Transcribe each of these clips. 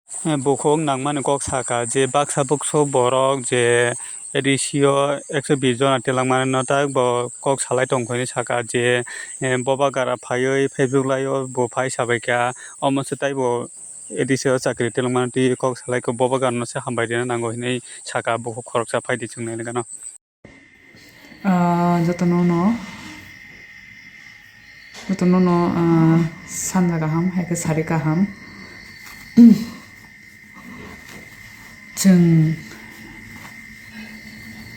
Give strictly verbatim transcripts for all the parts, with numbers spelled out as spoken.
Eh, bukhuk nangmani kok saka je baksa buksu borok je A D C o ekso bish jona telangmani no tak bo kok salai tongkha hinwi saka je, eh, Bubagra phaiwi Facebook live o bo phai sabaikha, omo se taibo A D C o chakri telangmani twi kok salaikha, Bubagra no se hambai rwna nango hinwi saka bukhuk khoroksa phaidi chwng naina gano. Ah, jotono no, jotono no, ah, sanja kaham, hai khe sari kaham. Chwng,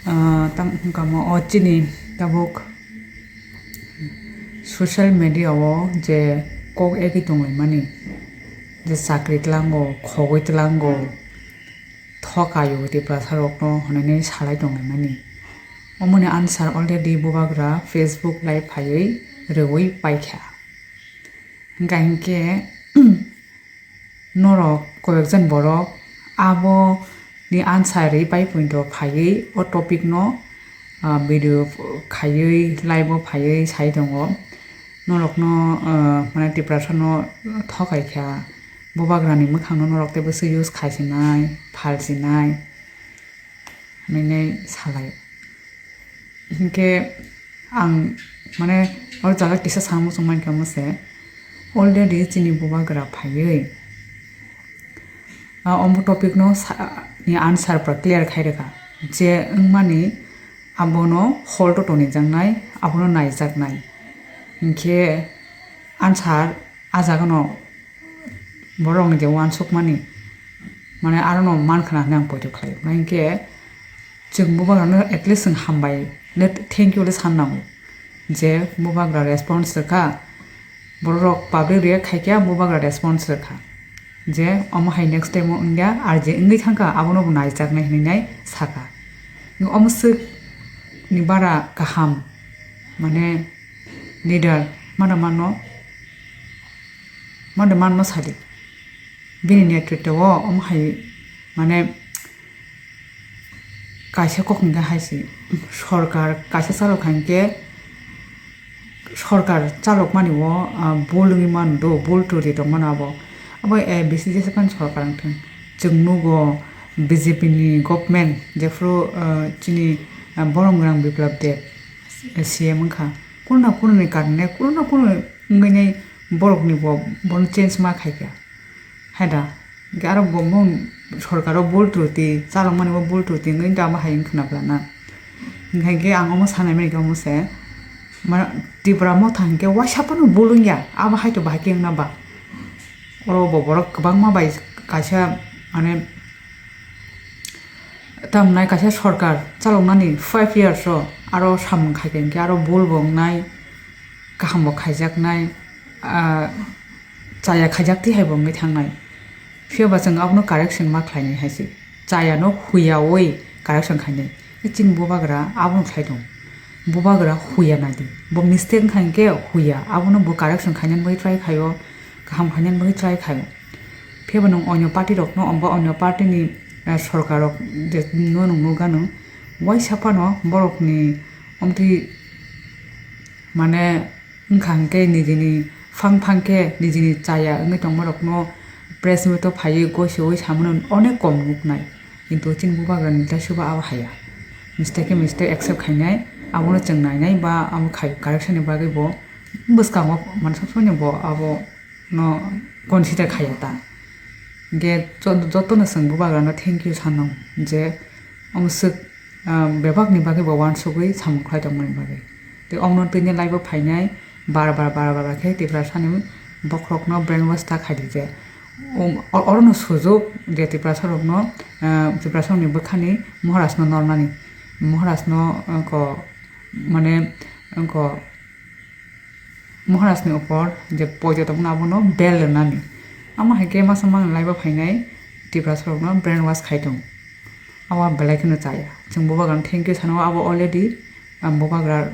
ah, tam, hwnkha mo, o chini tabuk social media o je kok egwi tonglaimani, je chakri tlango, khogwi tlango, thokayo Tiprasa rokno hwnwi salai tonglaimani. Omoni answer already Bubagra Facebook live phaiwi rwui paikha. Hwnkha hinkhe norok koyekjon borok aboni answer rwi pai poito phaiwi o topic no, ah, video khaiwi live o phaiwi sai tongo. Norokno, ah, mane Tiprasa no thokaikha. Bubagrani mwkhangno norok teibo se use khaisinai, phalsinai, hinwi salai. Hinkhe ang mane o jaga kisa samung chwng mankha mo se, already chini Bubagra phaiwi, ah, omo topic no sa-, ni answer pura clear khai rwkha je wngmani abono hol to tonijaknai, abono naijaknai. Hinkhe answer a jagano borokni je uansukmani, mane, arono man khna hinwi ang poito khlaio. Hinkhe chwng Bubagrano at least chwng hambai le, thank you le san nango je Bubagra response rwkha, borok public react khaikha, Bubagra response rwkha je omo hai next time o wngya, ar je wngwi thangkha abono bo naijaknai hinwi nai sakha. Omo swk ni bara kaham, mane, leader mano mano, mano mano sadi. Bini netritwo o omo hai, mane, kaisa kok hwnkha hai se, sorkar kaisa chalok hai khe, sorkar chalokmani o, ah, bul wngwi mano do, bul twrwi tongmano abo. Abo, eh, bisi jesa phano sorkar wngthung. Chwng nugo B J P ni government, jephru, ah, chini, ah, Boromgwrang Biplab Deb, C M wngkha. Kuno na kuno ni karne, kuno na kuno wngwi nai borok ni bo, bono change ma khai kha. Hai da? Hwnkhe aro bo mung sorkar o bul twrwi, chalok mani bo bul twrwi wngwi da ma hai wngkhwna bwla na. Hinkhe ang omo sanai mani khe omo se, ma, Tipra Motha hinkhe waisa phano bul wngya, abo hai to bahai khe wngna ba. Oro bo borok kwbangma bai kaisa, mane, tamnai kaisa sorkar chaloknani five years o aro samung khai khe aro bul bo wngnai, kaham bo khaijaknai, ah, chaya khaijak twi hai bo wngwi thangnai. Phiya ba chwng abono correction ma khlainai hai se. Chaya no huya oi correction khainai. Chini Bubagra abono khlai tong. Bubagra huya nai di. Bo mistake wngkha hinkhe huya. Abono bo correction khainani bagwi try khaio. Kaham khainani bagwi try khaio. Phiya ba nwng onyo party rokno, ombo onyo party ni, eh, sorkar rok je no nwng nukha nwng. Waisa phano borokni omtwi mane wngkha hinkhe nijini phang phang khe nijini chaya wngwi tongmarokno press meet o phaiwi goiseui samano onek kom nuknai. Kintu chini Bubagrani tei suba abo haya. Mistake khe mistake accept khainai, abono chwng nainai ba abo khai correction ni bagwi bo bwskango mane sob somoi bo abono consider khaiya ta. Hinkhe jo-, jotono chwng Bubagrano thank you sanw je omo swk, ah, bebakni bagwi bo uansugwi samung khlai tongmani bagwi. Tei omono twi live o phainai bar bar, bar bar, bar khe Tiprasani bokhorokno brainwash ta khai di je. Um, o-, orono sujuk je Tiprasarokno, ah, Tiprasarokni bwkhani Maharajno nornani. Maharajno, ah, ko, mane, ko, Maharajni upor je poito tongmani abono bel rwnani. Amo hai khe masa mangni live o phainai Tiprasarokno brainwash khai tong. Abo belai kheno chaya. Chwng Bubagrano thank you sano, abo already, ah, Bubagra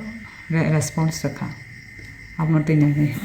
re-, response rwkha. Abono twi nainai.